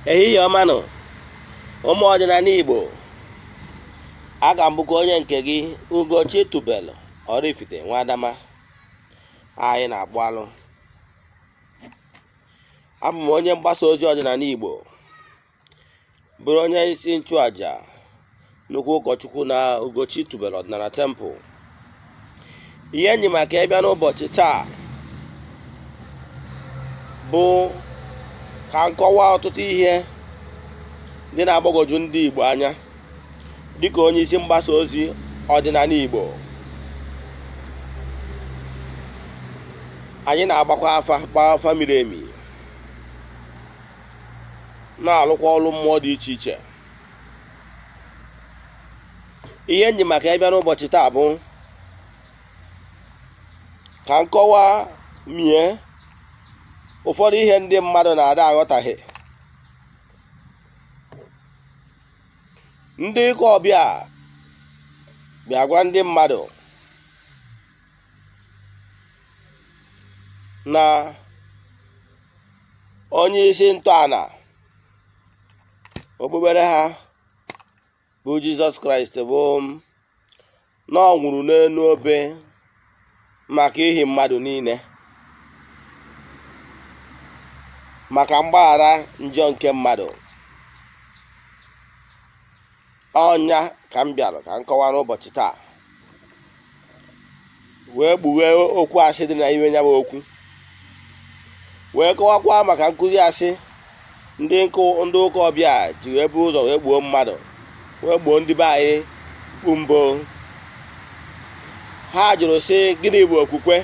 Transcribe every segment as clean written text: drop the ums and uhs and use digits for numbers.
Ehihie ọma nụ ụmụ ọdịnala Igbo, aga m bụkwa onye nke gị Ugochi Tubelu Oraifite Nwadama. Anyị na-akpụ alụ. Abụ m onye mgbasa ozi ọdịnala Igbo, bụrụ onye isi nchụaja nnukwu ụkọchukwu na Ugochi Tubelu Ọdịnala Temple. Ihe enyi maka ịbịa n'ụbọchị taa bụ ka nkọwa ọtụtụ ihe ndị na-agbagwoju ndị Igbo anya dịka onye isi mgbasa ozi ọdịnala Igbo. Anyị na-agbakwa afa, gbaa afa miri emi, na-alụkwa ọrụ mmụọ dị iche iche. Ihe enyi maka ịbịa n'ụbọchị taa bụ ka nkọwa mie ụfọdụ ihe ndị mmadụ na-ada aghọtaghị. Ndị ụka ọbịa bịa gwa ndị mmadụ na onye isi ntọala okpukpere ha bụ Jizọs Kraịst bụ na ọ nwụrụ n'elu obe maka ihi mmadụ niile, maka mgbaghara njọ nke mmadụ. Ọnya ka m bịara ka m kọwaa n'ụbọchị taa, wee kpughee okwu asị dị na ime ya bụ okwu, wee kọwakwa maka nkụzi asị ndị ụka ọbịa ji wee bu ụzọ wee gbuo mmadụ, wee gbuo ndị be anyị bụ mbụ. Ha jụrụ sị, gịnị bụ okwukwe?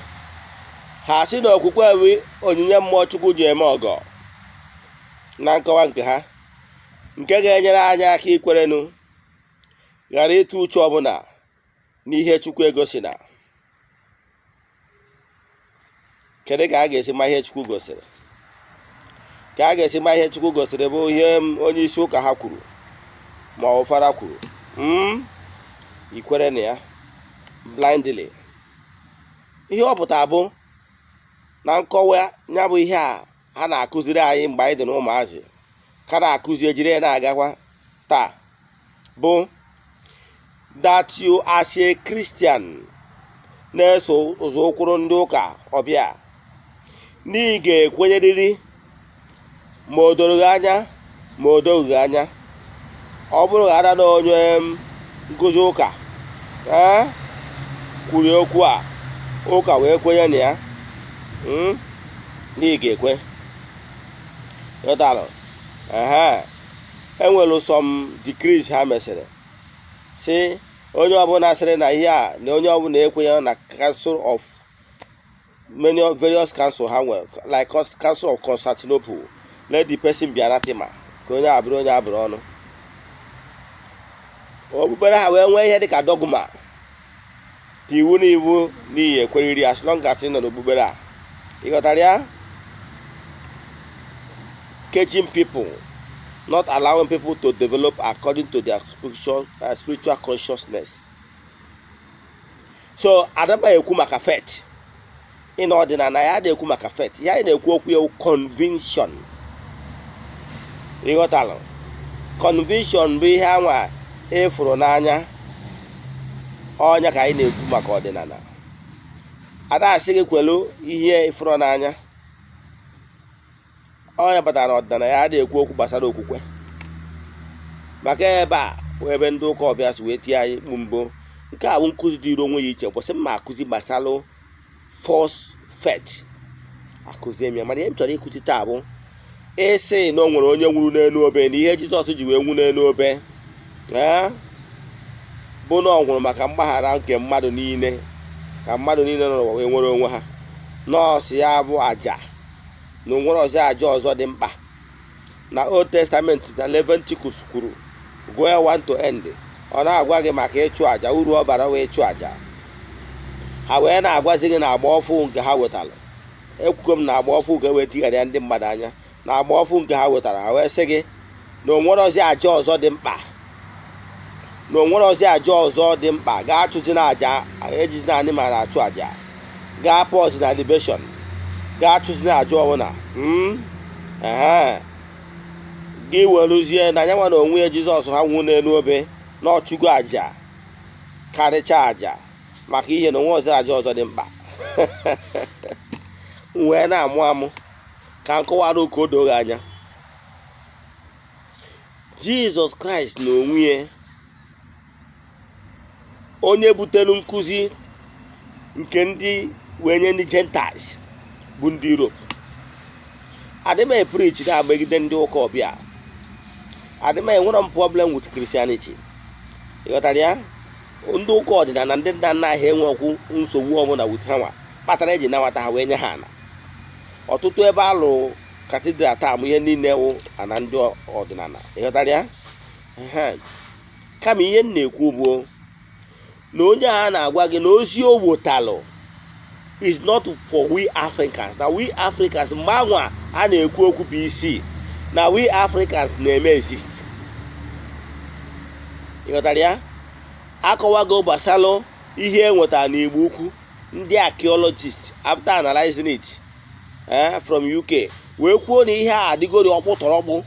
Ha sị na okwukwe bụ onyinye mmụọ Chukwu ji eme ọgọ. Na nkọwa nke ha, nke ga-enyere anyị aka ikwerenu, ghara ịtụ uche ọbụla n'ihe Chukwu egosina. Kedu ka a ga-esi ma ihe Chukwu gosiri? Ka a ga-esi ma ihe Chukwu gosiri bụ ihe onye isi ụka ha kwuru ma ọ fara kwuru. Ikwere na ya blindly. Ihe ọ pụtara bụ na nkọwa ya bụ ihe a ha na-akụziri anyị mgbe anyị dị n'ụmụazị, ka na-akụzi ejiri ya na-agakwa taa, bụ that you as a Christian na-eso ụzọ ụkwụrụ ndị ụka ọbịa, na ị ga-ekwenyerịrị ma o doro gị anya ma o doghị gị anya. Ọ bụrụ ghara na onye nkụzi ụka kwuru okwu a, ụka wee kwenye na ya, na ị ga-ekwe. Enwere some decrees ha mesịrị si onye ọbụla sịrị na ihe a, na onye ọbụla ekwenye na council of many various council ha nwere, like Council of Constantinople, let the person be anathema, ka onye abụrụ onye abụrụ ọnụ. Okpukpere ha wee nwee ihe dịka dogma, ka iwu na iwu n'ihi ekweriri as long as ị nọ n'okpukpere a. Ịghọtara ya? Caging people, not allowing people to develop according to their spiritual consciousness. So adaba ekwu maka faith in ọdịnala ya, adịghị ekwu maka faith ya, na-ekwu okwu ya conviction. Ịghọtara? Conviction bụ ihe anwa ịfụrụ n'anya, ọnya ka anyị na-ekwu maka ọdịnala. Ada asị gị kwelu ihe ịfụrụ n'anya, ọnya batara ọdịnala ya adịghị ekwu okwu gbasara okwukwe. Maka ebe a ebe ndị ụka ọbịa si wee tie anyị mkpu mbụ. Nke a bụ nkụzi dịrị onwe ya iche. Kwụsị mma akụzi gbasara false faith, akụzi m ya. Mana ihe m chọrọ ịkụzi taa bụ ịsị na o nwere onye nwụrụ n'elu obe, na ihe Jizọs ji wee nwụ n'elu obe bụ na ọ nwụrụ maka mgbaghara nke mmadụ niile, ka mmadụ niile nọ n'ụwa wee nwere onwe ha. Nọọsụ ya bụ aja, na onwere ọzọ aja ọzọ dị mkpa. Na Old Testament na Leviticus kwuru, gụọ ya 1 to end, ọ na-agwa gị maka ịchụ aja, uru ọ bara wee chụ aja. Ha wee na-agwazi gị na agba ọfụ nke ha wetara. Ekwugo m na agba ọfụ nke wee tigharịa ndị mmadụ anya. Na agba ọfụ nke ha wetara, ha wee sị gị na onwere ọzọ aja ọzọ dị mkpa, na onwere ọzọ aja ọzọ dị mkpa. Gaa chụzi na aja, ejizi na animal achụ aja, gaa pọz na libation, gaa chụzi na aja ọbụla. Gị weruzie na anyanwa na onwe ya Jizọs ha nwụ n'elu obe na ọchụgo àjà karịchaa àjà maka ihe na onwe ọzọ àjà ọzọ dị mkpa. Wee na-amụ amụ ka nkọwara ka o doo anya. Jizọs Kraịst na onwe ya onye butere nkụzi nke ndị wee nye ndị Gentiles bụ ndị Europe. Adịm preach na-agbagide ndị ụka ọbịa. Adịm enwere m problem with Christianity. Ịghọtara ya? Ndị ụka ọdịnala ndị nna nna ha enwekwu nsogbu ọbụla with ha nwa kpatara eji nawata ha wee nye ha ana. Ọtụtụ ebe alụ katidral taa mụ ihe niile wụ ana ndị ọdịnala. Ịghọtara ya? Kama ihe m na-ekwu bụ na onye a na-agwa gị na ozi o wetalụ is not for we Africans. Na we Africans mgbe anwa a na-ekwu okwu BC na we Africans na-eme exist. Ịghọtara ya? Akọwago gbasalụ ihe enwetara n'Igbo Ukwu ndị archaeologists after analyzing it from UK wee kwuo na ihe a adịgori ọkpụtọrọkpụ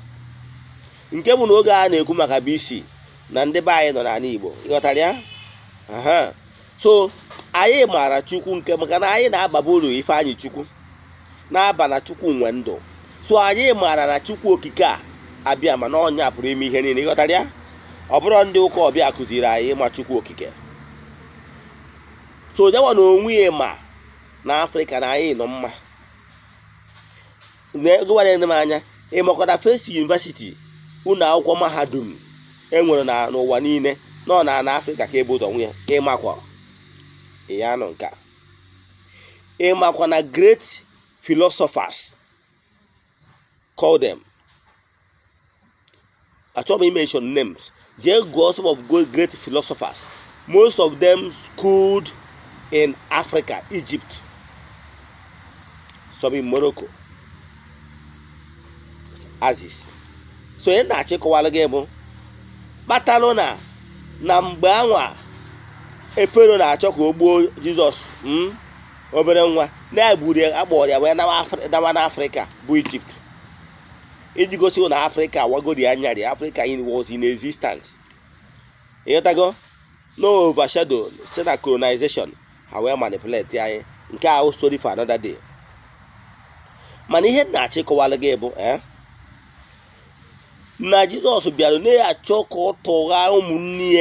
nke bụ na oge a na-ekwu maka BC na ndị be anyị nọ n'ala Igbo. Ịghọtara ya? So anyị maara Chukwu nke maka na anyị na-ababa uru Ifeanyị Chukwu na-aba na Chukwu nwe ndụ. So anyị maara na Chukwu okike a abịa mana ọnya pụrụ ime ihe niile. Ịghọtara ya? Ọ bụrụ ndị ụka ọbịa kụziri anyị ịma Chukwu okike. So nyanwa na onwe ya ma na Afrịka na anyị nọ mma. Gụwara m anya ịmakọta First University ụlọ akwụkwọ mahadum enwere n'ụwa niile nọ na Afrịka ka ebe ụzọ nwunye. Ịmakwa ya nọ nke a. Ịmakwa na great philosophers call them. Achọghị m mention names. Jee gụọ some of great philosophers. Most of them schooled in Africa, Egypt, some in Morocco, Aziz. So ihe na-achịkọwara gị bụ kpatalụ na mgbe anwa efero na-achọ ka o gbuo Jizọs obere nwa na-egburu akpọrọ ya wee nawa n'Afrịka bụ Egypt iji gosi na Afrịka wagori anyarị. Africa was in existence. Ịghọtago? No overshadow si na colonization ha wee manipulate anyị. Nke ahụ story for another day. Mana ihe na-achịkọwara gị bụ na Jizọs bịara na-achọ ka ọ tụgha ụmụnne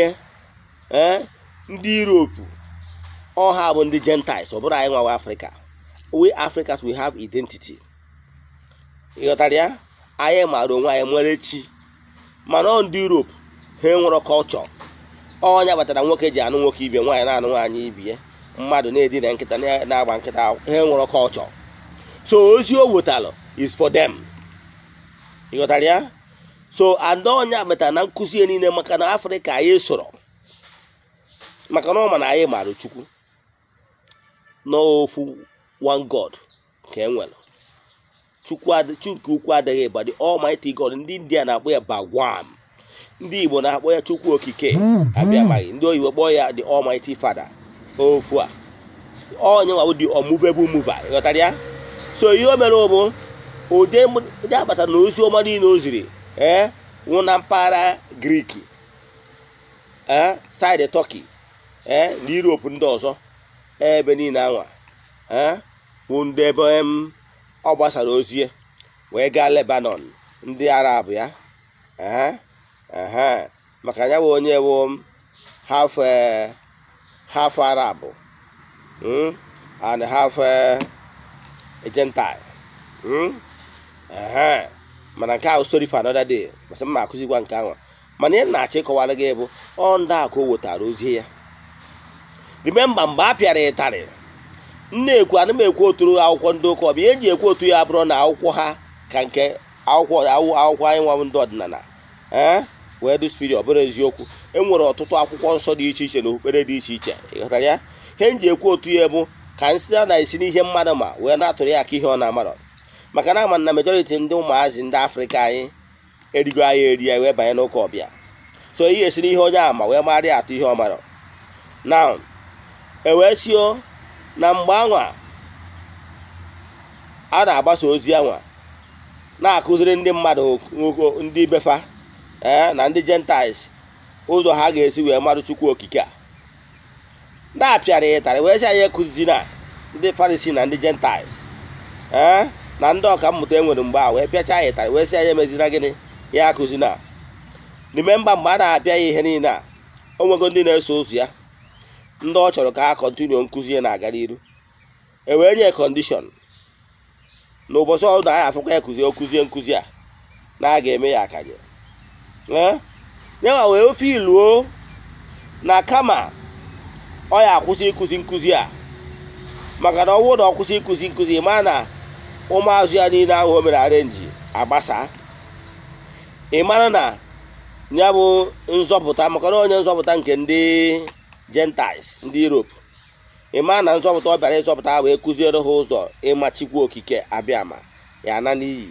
ya ndị Europe ọha bụ ndị Gentiles. Ọ bụrụ anyị nwawa Afrịka. We Africans, we have identity. Ịghọtara ya? Anyị maara onwe anyị nwere chi. Mana ọ ndị Europe ha enwere culture. Ọnya batara nwoke ji anụ nwoke ibie, nwaanyị na-anụ nwaanyị ibie, mmadụ na-edina nkịta na-agba nkịta. Ha enwere culture. So ozi o wetalụ is for them. Ịghọtara ya? So ada ọnya batara na nkụzi niile maka na Afrịka anyị soro maka na ọ ma na anyị maara Chukwu n'ofu one God ka e nwere. Chukwu ukwu adịghị ịba, the Almighty God. Ndị India na-akpọ ya Bhagwan, ndị Igbo na-akpọ ya Chukwu okike abịamaghị, ndị oyibo kpọọ ya the Almighty Father. Ofu a onye nwa bụ the unmovable mover. Ịghọtara ya? So ihe o mere bụ ụdị agbata na ozi ọma niile o ziri nwụ na mpaghara Greek, side Turkey, na Europe ndị ọzọ ebe niile anwa bụ ndị ebe ọ gbasara ozi wee gaa Lebanon ndị Arab ya maka ya bụ onye bụ half Arab and half Gentile. Mana nke ahụ story for another day. Masị mma akụzikwa nke ahụ. Mana ihe na-achọ ịkọwara gị bụ ọ ndị a ka o wetara ozi ya. Remember mgbe a pịara ịtarị nna-ekwu ana m ekwu oturu akwụkwọ ndị ụka ọbịa. Ihe eji ekwu otu ya bụrụ na akwụkwọ ha ka nke akwụkwọ anyị nwa ndị ọdịnala wee dị spirit. Ọ bụrụ eziokwu e nwere ọtụtụ akwụkwọ nsọ dị iche iche na okpukpere dị iche iche. Ịghọtara ya? Ihe nji ekwu otu ya bụ ka nsị na na-esi n'ihe mmadụ ma wee na-atụrụ ya aka ihe ọ na-amarọ. Maka na ama na majority ndị ụmụazị ndị Afrịka anyị erigo anyị eri ya wee banye n'ụka ọbịa. So ihe esi n'ihe onye ama wee marị atụ ihe ọ marọ. Now e wee sio na mgbe anwa a na-agbasa ozi anwa Na-akụziri ndị mmadụ, ndị befa ee na ndị Gentiles, ụzọ ha ga-esi wee marụ Chukwu Okike a. Ndị apịara ya ịtarị wee sị anyị ekụzi na ndị Farisi na ndị Gentiles ee na ndị ọka mmụta e nwere mgbe a wee pịacha ya ịtarị, wee sị anyị emezina gịnị ya akụzi na. Remember, mgbe a na-apịa ya ihe niile a, o nwego ndị na-eso ụzọ ya, ndị ọ chọrọ ka ha continue nkụzi ya na-aga n'iru. E wee nye condition n'ụbọchị ọbụla anyị afụkwa ya kụzie okụzie nkụzi a na a ga-eme ya akaje. Nyenwa wee ofe iluo na kama ọ ya akwụsị ịkụzi nkụzi a, maka na ọ bụrụ na ọ kwụsị ịkụzi nkụzi, ma na ụmụazụ ya niile ahụ o mere arrange agbasa. Ị mara na ya bụ nzọpụta, maka na onye nzọpụta nke ndị Gentiles, ndị Europe, ị mara na nzọpụta ọ bịara ịzọpụta ha wee kụziere ha ụzọ ịma Chukwu Okike Abịama ya na n'iyi.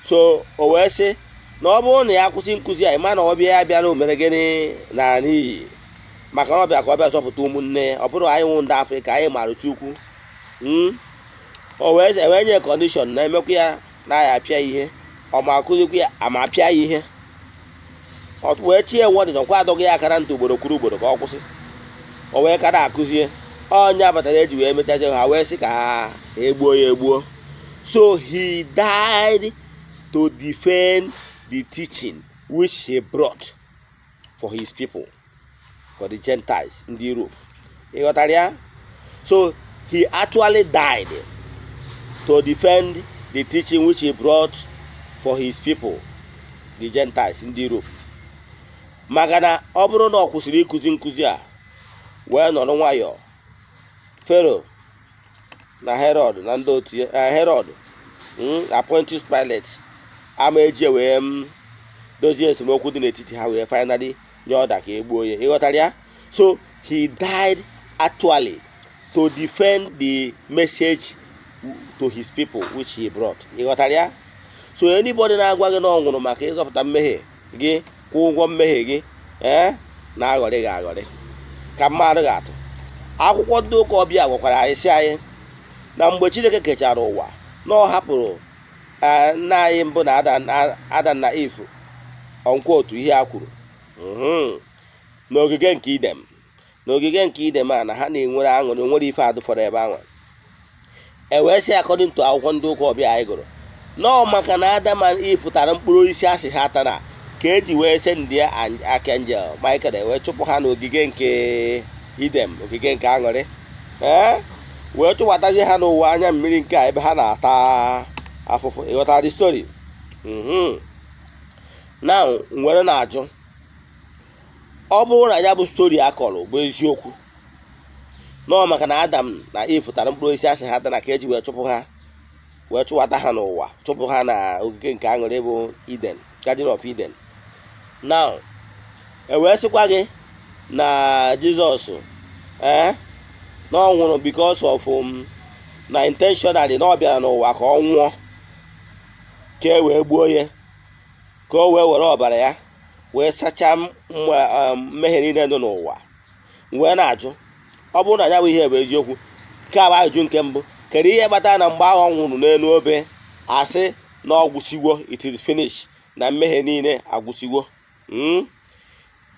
So o wee sị na ọ bụrụ na ya kwụsị nkụzi a, ịma na ọ bịa ya bịara o mere gịnị nara n'iyi, maka na ọ bịa ka ọ bịa zọpụta ụmụnne ya. Ọ bụrụ anyị nwụ ndị Afrịka, anyị maara Chukwu. O wee sị wee nye condition na emekwa ya na ya apịa ihe, ọ ma akụzikwa ya ama apịa ya ihe. Ọ wee chie warning, ọkwa adọghị ya aka na ntị ugboro kwuru ugboro ka ọ kwụsị, o wee ka na-akụzie. Onye abatara eji wee mechazie ha wee sị ka ha egbuo ya egbuo. So he died to defend the teaching which he brought for his people, for the Gentiles, ndị Europe. Ị ghọtara ya? So he actually died to defend the teaching which he brought for his people, the Gentiles, ndị Europe, maka na ọ bụrụ na ọ kwụsịrị ịkụzi nkụzi a wee nọrọ nwayọọ, Pharaoh na Herod na ndị otu ya, Herod na Pontius Pilate ama eji wee dozie esemokwu dị n'etiti ha, wee finally nye ọda ka e gbuo ya. Ịghọtara ya? So he died actually to defend the message to his people which he brought. Ịghọtara ya? So anybody na-agwa gị na ọ nwụrụ maka ịzọpụta mmehie gị, kwụọ ụgwọ mmehie gị, ee, na-aghọrị gị aghọrị ka mmadụ ga-atụ. Akwụkwọ ndị ụka ọbịa gwakwara anyị, sị anyị na mgbe Chineke kechara ụwa, na ọ hapụrụ nna anyị mbụ na Adam na Eve, ọnkwa otu ihe a kwuru n'ogige nke Idem. N'ogige nke Idem a na ha na-enwere aṅụrị, nwere ife adụfọrọ ebe ahụ. E wee sị, according to akwụkwọ ndị ụka ọbịa anyị gụrụ, nọọ maka na Adam and Eve tara mkpụrụ osisi asị ha tara ka eji wee send ya Archangel Michael wee chụpụ ha n'ogige nke Idem, ogige nke aṅụrị, ee, wee chụwatazie ha n'ụwa anya mmiri nke a ebe ha na-ata afụfụ. Ịghọtara the story? Now nwere na-ajụ, ọ bụrụ na ya bụ story akọrọ bụ eziokwu, nọọ maka na Adam na Eve tara mkpụrụ osisi asị ha tara ka eji wee chụpụ ha, wee chụwata ha n'ụwa, chụpụ ha na ogige nke aṅụrị bụ Eden, Garden of Eden. Now e wee sịkwa gị na Jizọs, ee, na ọ nwụrụ because of na intentionally na ọ bịara n'ụwa ka ọ nwụọ, ka e wee gbuo ya, ka o wee were ọbara ya wee sachaa mmehie niile dị n'ụwa. Wee na-ajụ, ọ bụrụ na ya bụ ihe bụ eziokwu, nke a bụ ajụjụ nke mbụ: kedu ihe kpatara na mgbe ahụ ọ nwụrụ n'elu obe, asị na ọ gwụsiwo, it is finished, na mmehie niile agwụsiwo?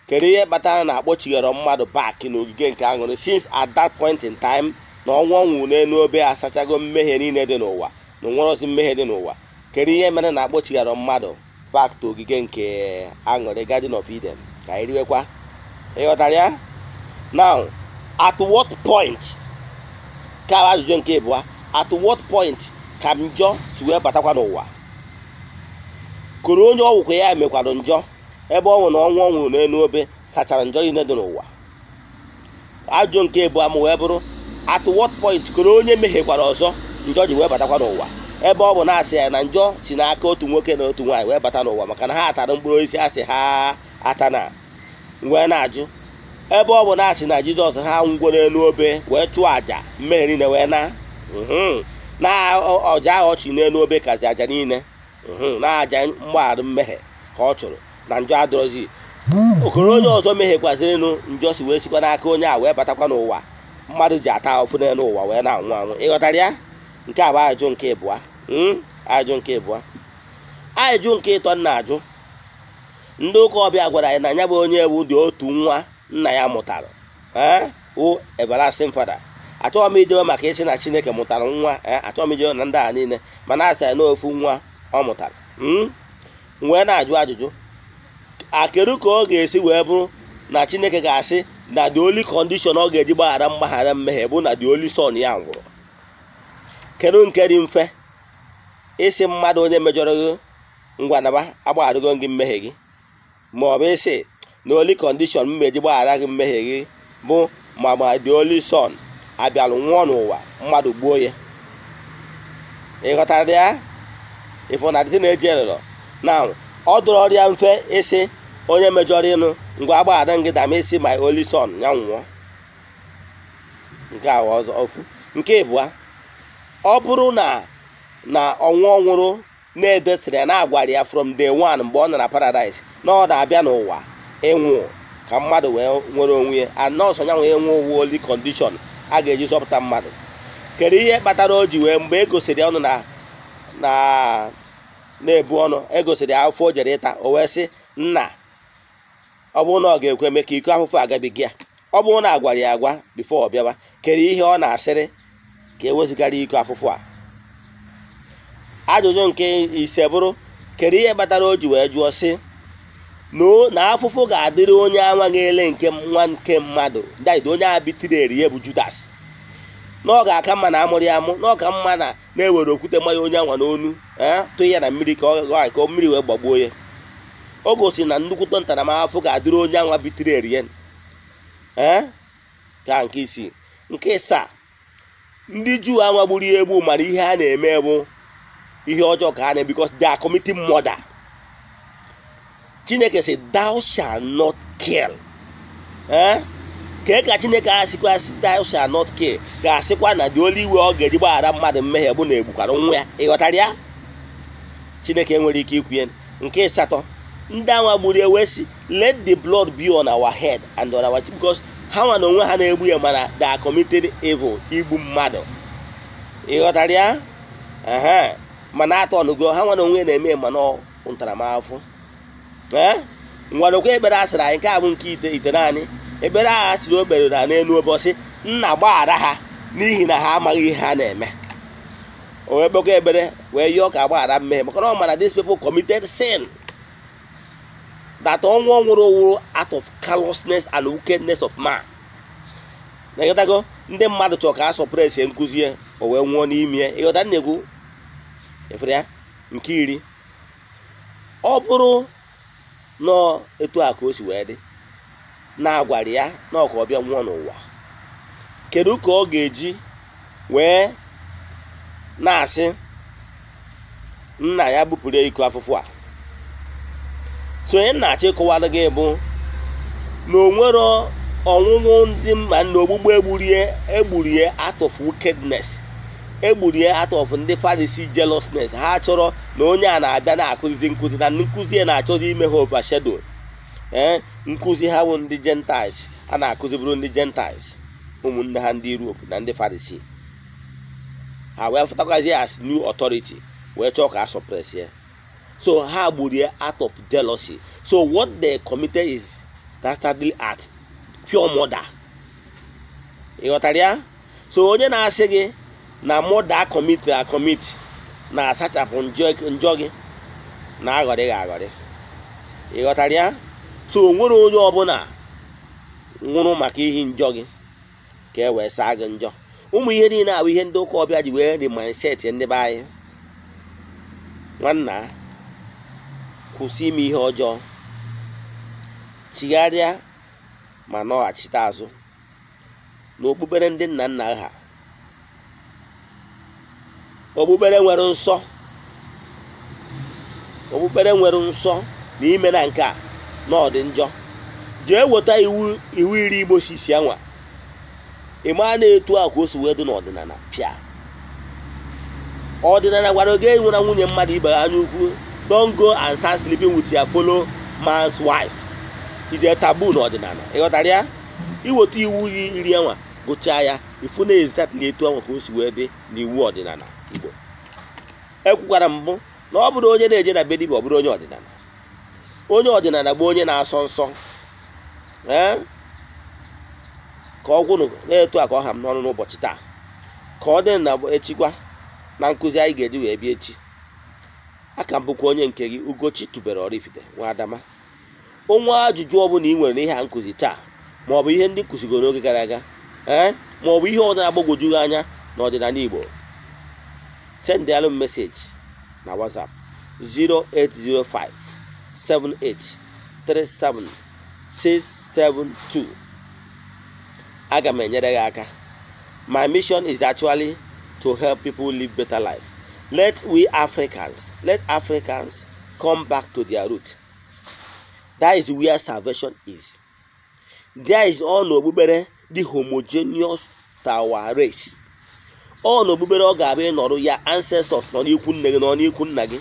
Kedu ihe kpatara na akpọchighara mmadụ back n'ogige nke aṅụrị, since at that point in time na ọnwụ ọ nwụrụ n'elu obe asachago mmehie niile dị n'ụwa, na onwerozi mmehie dị n'ụwa? Kedu ihe mere na akpọchighara mmadụ back to ogige nke aṅụrị, Garden of Eden, ka anyị riwekwa? Ịghọtara ya? Now, at what point, ka bụ ajụjụ nke ịbụa, at what point ka njọ si wee batakwa n'ụwa? Koro onye ọgwụkwa ya mekwara njọ, ebe ọ nwụ na ọnwụ ọ nwụrụ n'elu obe sachara njọ niile dị n'ụwa? Ajụjụ nke ịbụa m wee bụrụ, at what point koro onye mehiekwara ọzọ njọ ji wee batakwa n'ụwa, ebe ọ bụ na-asị ya na njọ si n'aka otu nwoke na otu nwaanyị wee bata n'ụwa, maka na ha tara mkpụrụ osisi asị ha atana? Wee na-ajụ, ebe ọ bụ na-asị na Jizọs ha nwụgo n'elu obe wee chụọ àjà mmehie niile wee na na ọja ahụ ọ chị n'elu obe kazi àjà niile na àjà mgbaghara mmehie ka ọ chụrụ na njọ adọrọzi, okoro onye ọzọ mehiekwazịrịnụ njọ si wee sikwa n'aka onye a wee batakwa n'ụwa, mmadụ ji ata ahụfụ n'elu ụwa wee na-anwụ anwụ? Ịghọtara ya? Nke a bụ ajụjụ nke ịbụa. Ajụ nke ịbụọ. Ajụ nke ịtọ na-ajụ, ndị ụka ọbịa gwara anyị na ya bụ onye bụ dị otu nwa nna ya mụtara, wụ everlasting father. Achọghị m ijewe maka ịsị na Chineke mụtara nwa, achọghị m ijewe na ndị a niile, mana a sị ya n'ofu nwa ọ mụtara. Wee na-ajụ ajụjụ, akedu ka ọ ga-esi wee bụrụ na Chineke ga-asị na the only condition ọ ga-eji gbaghara mgbaghara mmehie bụ na the only son ya nwụrụ? Kedu nke dị mfe, ịsị mmadụ onye mejọrọ gị ngwa naba agbagharịgo gị mmehie gị, ma ọ bụ ịsị na only condition m eji gbaghara gị mmehie gị bụ ma the only son abịalụ nwụọ n'ụwa mmadụ gbuo ya? Ị ghọtara ya? Ịfụ na dịtị na-eji elelo na ọ dụrụ ọrịa mfe ịsị onye mejọrọ ịnụ ngwa agbaghara gị dama isi my only son ya nwụọ. Nke a ọzọ ofu. Nke ịbụa, ọ bụrụ na ọnwụ ọnwụrụ na-edesịrị ya na-agwara ya from day one mgbe ọ nọ na paradise na ọ na-abịa n'ụwa ịnwụ ka mmadụ wee nwere onwe ya, and nọọsụ ya nwee nwe ụwa only condition a ga-eji zọpụta mmadụ, kedu ihe kpatara o ji wee mgbe e gosiri ọnụ na na na-ebu ọnụ, egosiri ya afọ o jere ịta, o wee sị nna ọ bụrụ na ọ ga-ekwe mee ka iko afụfụ agabiga ya, ọ bụrụ na agwara ya agwa before ọ bịawa, kedu ihe ọ na-asịrị ka e wezụgara iko afụfụ a? Ajụjụ nke ise bụrụ, kedu ihe kpatara o ji wee jụọ sị na afụfụ ga-adịrị onye anwaghị ele nke nwa nke mmadụ, that onye a bitere eri ya bụ Judas, na ọ ga-aka mma na amụrụ ya amụ, na ọ ka mma na na-ewere okwute mmanya onye anwa n'onu, tụ ya na mmiri ka ọ mmiri wee gbagbuo ya. O gosi na nnukwute ntaramahụhụ ga-adịrị onye anwa bitere eri ya. Ka nke isii. Nke asaa, ndị Juu anwa gburu ya egbu mara ihe a na-eme bụ ihe ọjọọ ka ha na, because they are committing murder. Chineke sị thou shall not kill. Ka Chineke asịkwa thou shall not kill, ga-asịkwa na the only way ọ ga-eji gbaghara mmadụ mmehie bụ na egbukwara nwa ya. Ị ghọtara ya? Chineke nwere ike ikwu ya. Nke asatọ, ndị anwa gburu ya wee sị let the blood be on our head and on our, because ha nwa na onwe ha na-egbu ya mana they are committed evil, igbu mmadụ. Ị ghọtara ya? Mana atọ ọnụgo ha nwa na onwe ya na-eme mana ntaramahụhụ. Ngwanokwa ekpere a sịrị anyị, nke a bụ nke ite naanị ekpere agha sịrị o kpere na n'elu ụbọchị, nna gbaghara ha n'ihi na ha amaghị ihe ha na-eme. O wee kpekọ ekpere wee yọọ ka agbaghara mmehie, maka na ọ mara these people committed sin, that ọnwụ ọnwụrụ wụrụ out of callousness and wickedness of man. Na ịghọtago, ndị mmadụ chọrọ ka a suppress nkụzi ya, o wee nwụọ n'ime ya. Ịghọta nnekwu efere ya? Nke iri, ọ bụrụ nọọ etu a ka o si wee dị na-agwara ya na ọ ka ọ bịa nwụọ n'ụwa, kedu ka ọ ga-eji wee na-asị nna ya bupụrụ ya iko afụfụ a? So onye na-achọ ịkọwara gị bụ na o nwere ọnwụnwụ ndị mma na ogbugbu egburie out of wickedness, egburie out of ndị Pharisee jealousness. Ha chọrọ na onye a na-abịa na-akụzizi nkụzi na nkụzi ya na-achọzi ime ha overshadow nkụzi ha bụ ndị Gentiles a na-akụziburu ndị Gentiles ụmụnne ha ndị Europe na ndị Pharisee. Ha wee fụtakwazi as new authority wee chọọ ka a suppress ya, so ha gburu ya out of jealousy. So what they committed is dastardly act, pure murder. Ị ghọtara ya? So onye na-asị gị na murder commit na commit na-asachapụ njọ gị na-aghọrị gị aghọrị. Ị ghọtara ya? So o nwere onye ọbụla nwụrụ maka ihi njọ gị ka e wee saa gị njọ. Ụmụ ihe niile abụ ihe ndị ụka ọbịa ji wee remindset ndị be anyị. Nwanna, kwụsị ime ihe ọjọọ, chigharịa ma nọghachite azụ n'okpukpere ndị nna nna ha, okpukpere nwere nsọ, okpukpere nwere nsọ. Na ime na nke a na ọ dị njọ, jee weta iwu iri Igbo sisi anwa ịma na-etu a ka o si wee dị n'ọdịnala. Pịa ọdịnala gwara oge nwere nwunye mmadụ ibe anya ukwu, don't go and start sleeping with your fellow man's wife, is a taboo n'ọdịnala. Ịghọtara ya? Iweta iwu iri anwa gụchaa ya, ifu na exactly etu anwa ka o si wee dị n'iwu ọdịnala Igbo. Ekwukwara mbụ na ọ bụrụ onye na-eje na be dibịa, ọ bụrụ onye ọdịnala. Onye ọdịnala bụ onye na-asọ nsọ. Ee, ka ọ gwụnụ na-etu a ka ọ ha m n'ọnụ n'ụbọchị taa. Ka ọ dị na echikwa na nkụzi anyị ga-eji wee bịa echi. Aka m bụkwa onye nke gị, Ugochi tubelu Oraifite nwa Adama. Onwe ajụjụ ọbụla ị nwere n'ihe a nkụzi taa, ma ọ bụ ihe ndị kụzigoro n'oge gara aga, ee, ma ọ bụ ihe ọbụla na-agbagwoju gị anya n'ọdịnala Igbo, sendịalụ m message na WhatsApp 0805 78 37 672. Aga m enyere gị aka. My mission is actually to help people live better life. Let Africans come back to their root. That is where salvation is. There is all n'okpukpere dị homogeneous to our race. Ọ n'okpukpere ọ ga-abụ ịnọrọ ya, ancestors nọ n'ikwu nne gị, nọ n'ikwu nna gị,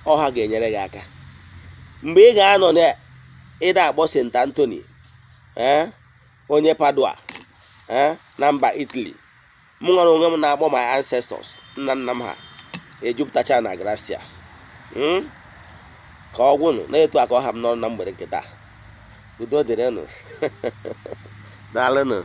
ọ ha ga-enyere gị aka mgbe ị ga-anọ na ịda akpọ St. Anthony, ee, onye Padua, ee, na mba Italy. M nwere onwe m na-akpọ my ancestors, nna nna m ha ejupụtacha na gracia. Ka ọ gwụnụ na-etu a ka ọ ha m n'ọrụ na mgbede nke taa. Udo dịrịnụ. Daalụnụ.